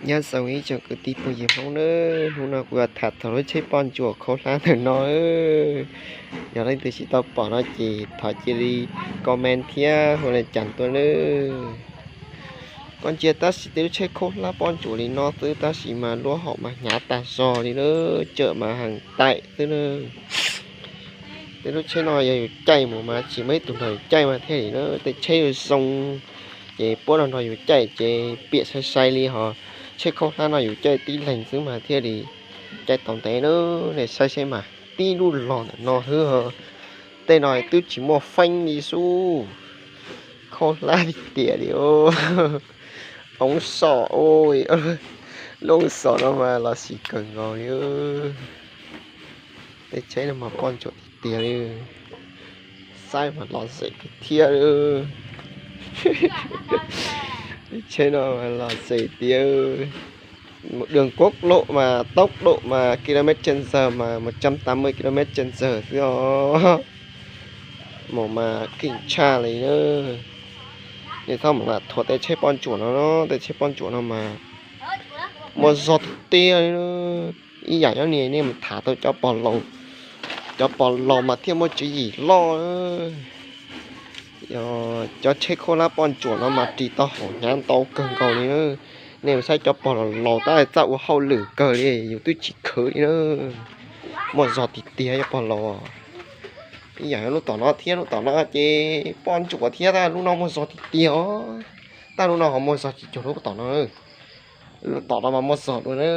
Nyob zoo ib tsoom kwv tij phooj ywg Hmoob nawb, hnub no kuv yuav tham txog lub tsheb poj ntsuam khaub hlab ntawm no. Yog leej twg tsis tau pom no ces thov cia li comment thiab hu li cas tuaj nawb. Koj ntsia tab sis tej lub tsheb khaub hlab poj ntsuam li no xwb tab sis mas lub hom mas hnyav tag zog li na, tsawm mas heev taim xwb na. Tej lub tsheb no yog yus caij mus mas tsis muaj ib tug nrog yus caij mas thiaj li na, tej tsheb zoo ces puab nrog yus caij ces piam sai sai li hos. Tsheb khaub hlab no yus caij tib leeg xwb mas thiaj li caij tau ntev na. Nej saib seb mas tib lub los ntawm no xwb, tej no twb tsis muaj feeb li xwb. Khaub hlab tiag tiag li. Oob xom, lub oob xom no mas los sis kawg nkaus li. Tej tsheb no mas poj ntsuam tiag tiag li. Saib mas los zem tiag thiab. Tej tsheb no mas los zem tiag. Mus đường quốc lộ mà tốc độ mà km trên giờ mà một trăm tám mươi km trên giờ xwb os. Mus mas khib tshaj li na. Nej txhob mus lam thuam tej tsheb poj ntsuam no, tej tsheb poj ntsuam no mas muaj zog tiag tiag li. Ib yam nyob ni nej mus tham tau cov pog laus, cov pog laus mas thiaj muaj tswv yim loj. Cov tsheb khaub hlab poj ntsuam no mas ris tau hom hnyav ntau kawg nkaus li na. Nej mus saib cov pog laus laus tab txawj ua hauj lwm kawg li yus twb tsis khwv li na. Muaj zog tiag tiag cov pog laus. Ib yam lub tom no thiab, lub tom no ces poj ntsuam thiab, tab lub no muaj zog tiag tiag os. Tab lub no ho muaj zog tsis cuag lub tom no. Lub tom no mas muaj zog dua na.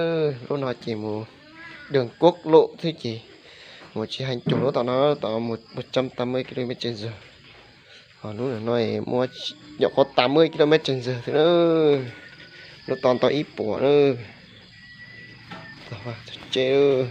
Lub no ces mus đường quốc lộ xwb ces mus tsis heev cuag lub tom no, tom một trăm tám mươi km trên giờ. Ho lub no muaj nyuam qhuav tám mươi km trên giờ xwb na. Lub tom ntau ib puas na. Txog tsev.